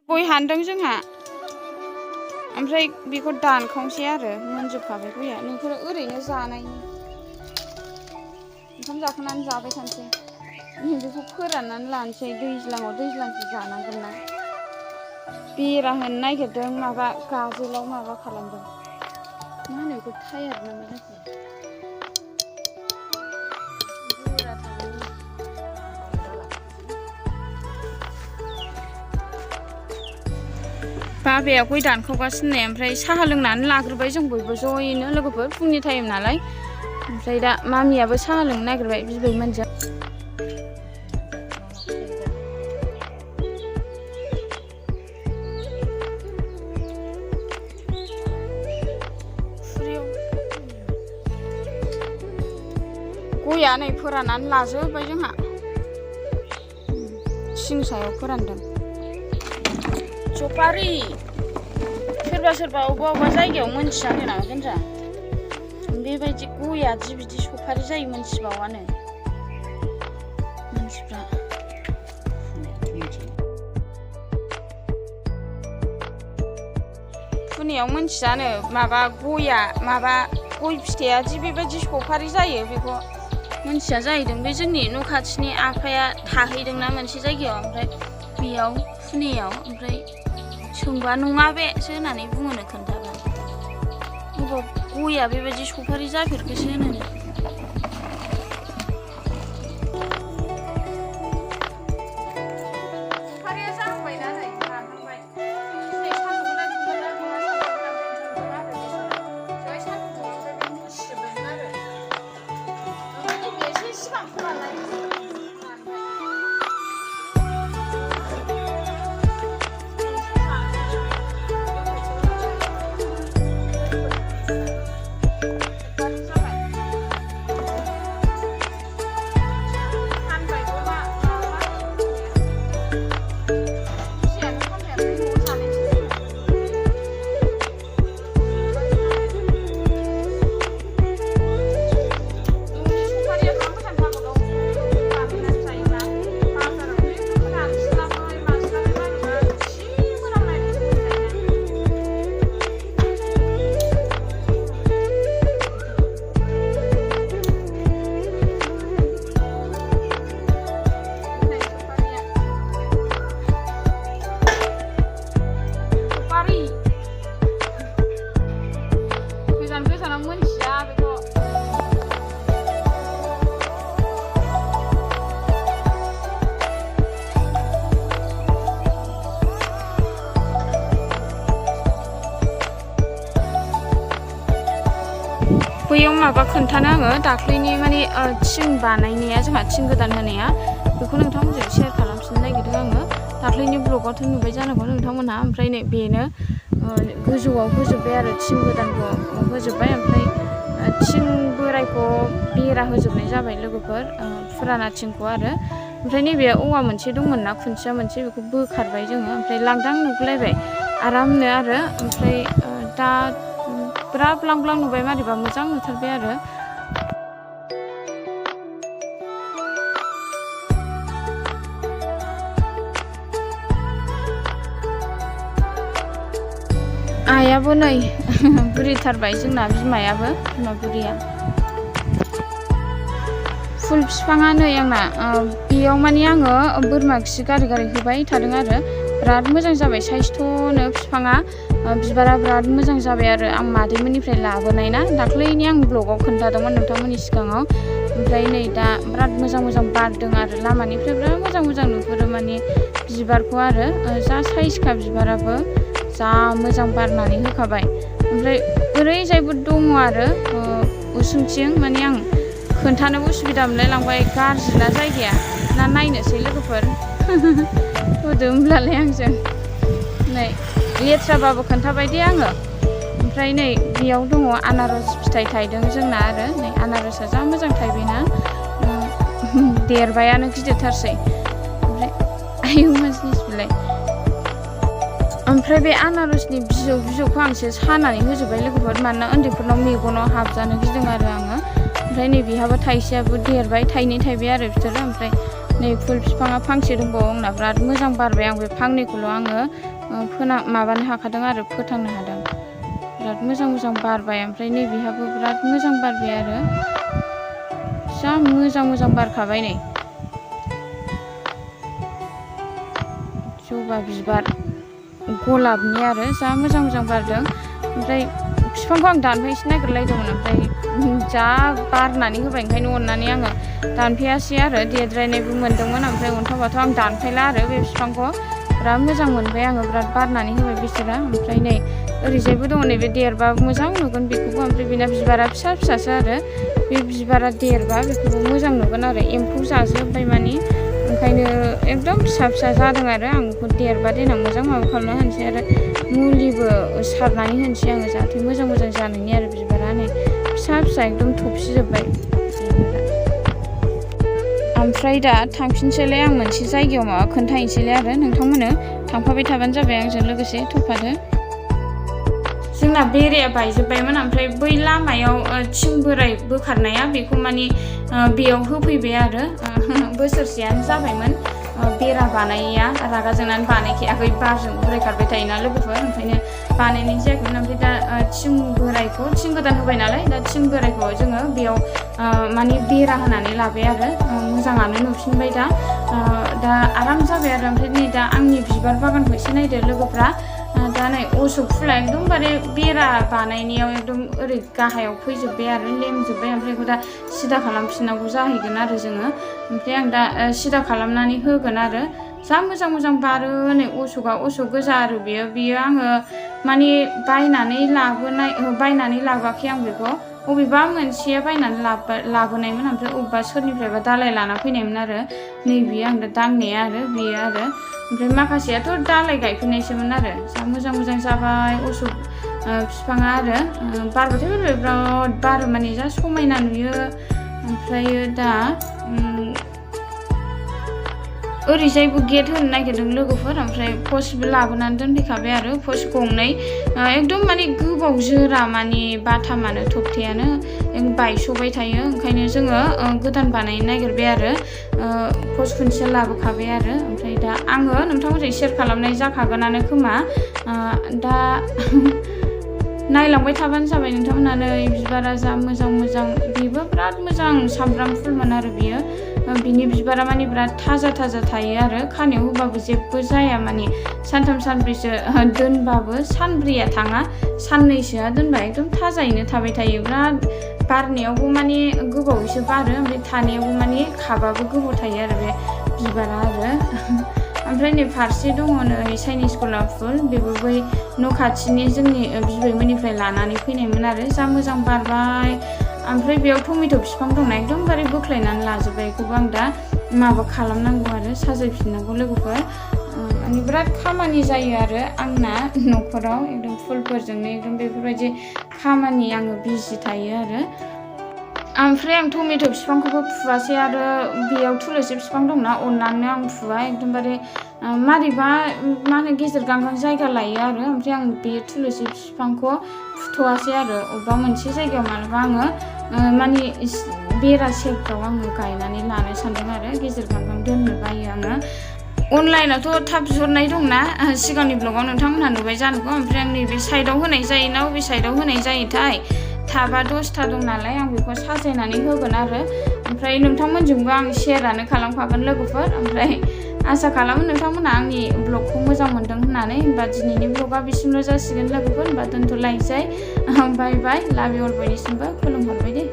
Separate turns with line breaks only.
गय हानदों जोंहा ओमफ्राय बेखौ दानखावसै आरो मोनजोबखाबाय गया नोंखौ ओरैनो जानायनि ओंखाम जाखांनानै जाबाय थानोसै बेखौ फोराननानै लानोसै दैज्लाङाव दैज्लांसो जानांगोन ना बेरा होनो नागिरदों माबा गाजोलाव माबा खालामदों मा होनो बेखौ टायार ना मा जाखो बाबाया गय दानखावगासिनो ओमफ्राय साहा लोंनानै लाग्रोबाय जों बयबो ज'यैनो लोगोफोर फुंनि टाइम नालाय ओमफ्राय दा मामियाबो साहा लोंनो नागिरबाय बिबैमोनजों गया नै फोराननानै लाजोबबाय जोंहा सिं सायाव फोरानदों सफारि सोरबा सोरबा अबेबा अबेबा जायगायाव मोनथियानो नामा गेन्द्रा बेबायदि गयादि बिदि सफारि जायो मोनथिबावानो मानसिफ्रा फुनियाव मोनथियानो माबा गया माबा गय फिथाइयादि बेबायदि सफारि जायो बेखौ मोनथिया जाहैदों बे जोंनि न' खाथिनि आफाया थाहैदोंना मोनसे जायगायाव ओमफ्राय बेयाव फुनियाव ओमफ्राय सोंबा नङा बेसो होननानै बुङोनो खोन्थाबा अबाव गया बेबायदि सफारि जाफेरखोसो होनो बैयाव माबा खोन्थानो आङो दाख्लैनि माने थिं बानायनाया जोंहा थिं गोदान होनाया बेखौ नोंथांमोनजों शेयार खालामफिननो नागिरदों आङो दाख्लैनि ब्लगावथ' नुबाय जानांगौ नोंथांमोनहा ओमफ्राय नै बेनो गोजौआव होजोब्बाय आरो थिं गोदानखौ होजोब्बाय ओमफ्राय थिं बोरायखौ बेरा होजोबनाय जाबाय लोगोफोर फुराना थिंखौ आरो ओमफ्राय नैबे औवा मोनसे दंमोन ना खुन्थिया मोनसे बेखौ बोखारबाय जोङो ओमफ्राय लांदां नुगुलायबाय आरामनो आरो ओमफ्राय दा बिराद ब्लां ब्लां नुबाय मारैबा मोजां नुथारबाय आरो आइयाबो नै बुरिथारबाय जोंना बिमायाबो बिमा बुरिया फुल बिफाङा नै आंना बेयाव माने आङो बोरमा खि गारै गारै होबाय थादों आरो बिराद मोजां जाबाय साइस्थ'नो बिफाङा बिबारा बिराद मोजां जाबाय आरो आं मादैमोननिफ्राय लाबोनाय ना दाख्लैनि आं ब्लगाव खोन्थादोंमोन नोंथांमोननि सिगाङाव ओमफ्राय नै दा बिराद मोजां मोजां बारदों आरो लामानिफ्राय बिराद मोजां मोजां नुहुरो माने बिबारखौ आरो जा साइजखा बिबाराबो जा मोजां बारनानै होखाबाय ओमफ्राय ओरैजायबो दङ आरो उसुंथिं माने आं खोन्थानोबो उसुबिदा मोनलायलांबाय गाज्रि ना जायगाया ना नायनोसै लोगोफोर होदो होमब्लालाय आंजों नै लेथ्राबाबो खोन्थाबाय दे आङो ओमफ्राय नै बेयाव दङ आनारस फिथाइ थायदों जोंना आरो नै आनारसआ जा मोजां थायबायना देरबायानो गिदिरथारसै ओमफ्राय आयौ मानसिनि बिलाइ ओमफ्राय बे आनारसनि बिजौखौ आंसो सानानै होजोब्बाय लोगोफोर मानोना उन्दैफोरनाव मेगनाव हाबजानो गिदों आरो आङो ओमफ्राय नै बेहाबो थाइसेयाबो देरबाय थाइनै थाइबाय आरो बिसोरो ओमफ्राय नै फुल बिफाङा फांसे दंबावो आंना बिराद मोजां बारबाय आं बे फांनैखौल' आङो माबानो हाखादों आरो फोथांनो हादों बिराद मोजां बारबाय ओमफ्राय नैबेहाबो बिराद मोजां बारबाय आरो जा मोजां बारखाबाय नै जबा बिबार गलाबनि आरो जा मोजां बारदों ओमफ्राय बिफांखौ आं दानफायनोसो नागिरलायदोंमोन ओमफ्राय जा बारनानै होबाय ओंखायनो अननानै आङो दानफायासै आरो देद्रायनायबो मोनदोंमोन ओमफ्राय अन्थावबाथ' आं दानफायला आरो बे बिफांखौ बिराद मोजां मोनबाय आङो बिराद बारनानै होबाय बिसोरो ओमफ्राय नै ओरैजायबो दङ नैबे देरबा मोजां नुगोन बेखौबो ओमफ्राय बेना बिबारा फिसासो आरो बे बिबारा देरबा बेखौबो मोजां नुगोन आरो एम्फौ जाजोब्बाय मानि ओंखायनो एकदम फिसा जादों आरो आं बेखौ देरबा देनां मोजां माबा खालामना होनोसै आरो मुलिबो सारनानै होनोसै आङो जाहाथे मोजां जानायनि आरो बिबारा नै फिसा एकदम थफिजोब्बाय ओमफ्राय दा थांफिनसैलाय आं मोनसे जायगायाव माबा खोन्थाहैनोसैलाय आरो नोंथांमोननो थांफाबाय थाबानो जाबाय आंजों लोगोसे थफादो जोंना बेराया बायजोब्बायमोन ओमफ्राय बै लामायाव थिं बोराय बोखारनाया बेखौ माने बेयाव होफैबाय आरो बोसोरसेयानो जाबायमोन बेरा बानायैया रागा जोंनानै बानायखायाखै बारजों बुरायखारबाय थायोना लोगोफोर ओंखायनो बानायनाय जायाखैमोन ओमफ्राय दा थिं बोरायखौ थिं गोदान होबाय नालाय दा थिं बोरायखौ जोङो बेयाव माने बेरा होनानै लाबाय आरो मोजाङानो नुफिनबाय दा आराम जाबाय आरो ओमफ्राय नै दा आंनि बिबार बागानखौ एसे नायदो लोगोफ्रा दा नै अशक फुला एकदमबारे बेरा बानायनायाव एकदम ओरै गाहायाव फैजोब्बाय आरो लेमजोब्बाय ओमफ्राय बेखौ दा सिदा खालामफिननांगौ जाहैगोन आरो जोङो ओमफ्राय आं दा सिदा खालामनानै होगोन आरो जा मोजां बारो नै अशक गोजा आरो बियो आङो माने बायनानै लाबोआखै आं बेखौ बबेबा मोनसेया बायनानै लाबोनायमोन ओमफ्राय अबेबा सोरनिफ्रायबा दालाय लाना फैनायमोन आरो नैबेयो आं दा दांनाया आरो बेयो आरो ओमफ्राय माखासेयाथ' दालाय गायफिननायसोमोन आरो जा मोजां जाबाय अशक बिफाङा आरो बारबाथाय बिराद बारो माने जा समायना नुयो ओमफ्राय दा ओरैजायबो गेट होनो नागिरदों लोगोफोर ओमफ्राय पस्टबो लाबोनानै दोनफैखाबाय आरो पस्ट गंनै एकदम माने गोबाव जोरा माने बाथामानो थखथायानो बायस'बाय थायो ओंखायनो जोङो गोदान बानायनो नागिरबाय आरो पस्ट खुन्थिया लाबोखाबाय आरो ओमफ्राय दा आङो नोंथांमोनजों शेयार खालामनाय जाखागोनानो खोमा दा नायलांबाय थाबानो जाबाय नोंथांमोना नै बिबारा जा मोजां बेबो बिराद मोजां सामब्राम फुलमोन आरो बियो बिनि बिबारा माने बिराद थाजा थायो आरो खानायाव होबाबो जेबो जाया माने सानथाम सानब्रैसो दोनबाबो सानब्रैया थाङा साननैसोआ दोनबा एकदम थाजायैनो थाबाय थायो बिराद बारनायावबो माने गोबावैसो बारो ओमफ्राय थानायावबो माने खाबाबो गोबाव थायो आरो बे बिबारा आरो ओमफ्राय नै फारसे दङ नै चाइनिस गलाप फुल बेबो बै न' खाथिनि जोंनि बिबैमोननिफ्राय लानानै फैनायमोन आरो जा मोजां बारबाय ओमफ्राय बेयाव टमेट' बिफां दंना एकदमबारे बोख्लायनानै लाजोब्बाय बेखौबो आं दा माबा खालामनांगौ आरो साजायफिननांगौ लोगोफोर माने बिराद खामानि जायो आरो आंना न'खराव एकदम फुलफोरजोंनो एकदम बेफोरबायदि खामानि आङो बिजि थायो आरो ओमफ्राय आं टमेट' बिफांखौबो फुवासै आरो बेयाव थुलुसि बिफां दंना अननानै आं फुवा एकदमबारे मारैबा मा होनो गेजेर गांगां जायगा लायो आरो ओमफ्राय आं बे थुलुसि बिफांखौ फुथ'वासै आरो अबेबा मोनसे जायगायाव मालाबा आङो माने बेरा सेरफ्राव आङो गायनानै लानो सानदों आरो गेजेर गांगां दोननो बायो आङो अनलाइनावथ' थाब बिहरनाय दंना सिगांनि ब्लगाव नोंथांमोनहा नुबाय जानांगौ ओमफ्राय आं नैबे साइडआव होनाय जायो ना बबे साइडआव होनाय जायोथाय थाबा 10था दं नालाय आं बेखौ साजायनानै होगोन आरो ओमफ्राय नोंथांमोनजोंबो आं शेयारानो खालामखागोन लोगोफोर ओमफ्राय आसा खालामो नोंथांमोना आंनि ब्लगखौ मोजां मोनदों होननानै होमबा दिनैनि ब्लगा बिसिमल' जासिगोन लोगोफोर होमबा दोनथ'लायनोसै बाय लाभ इउ अल बयनिसिमबो खुलुमहरबाय दे